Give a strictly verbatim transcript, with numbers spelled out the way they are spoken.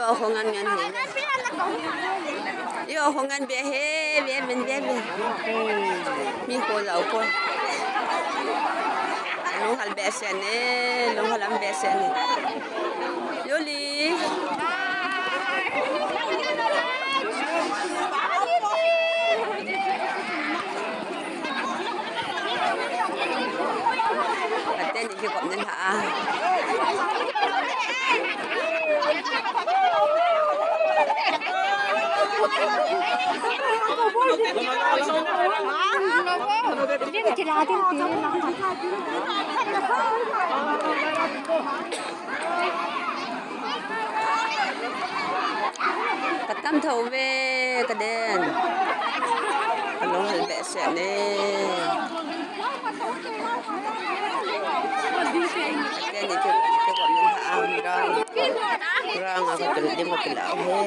Yo, khongan ngan he. Yo, khongan be he, be, be, be, be. Mi kho jao ko. Lunghal behseh ne, lunghal am behseh ne. Yoli. Kate ni kikop nin ha a. Ka tam tho ve, ka den. Ka lunghal behseh ne. Ka den ni te, te ko min ha ang rang. Rang a ka tul dim ka tul a he.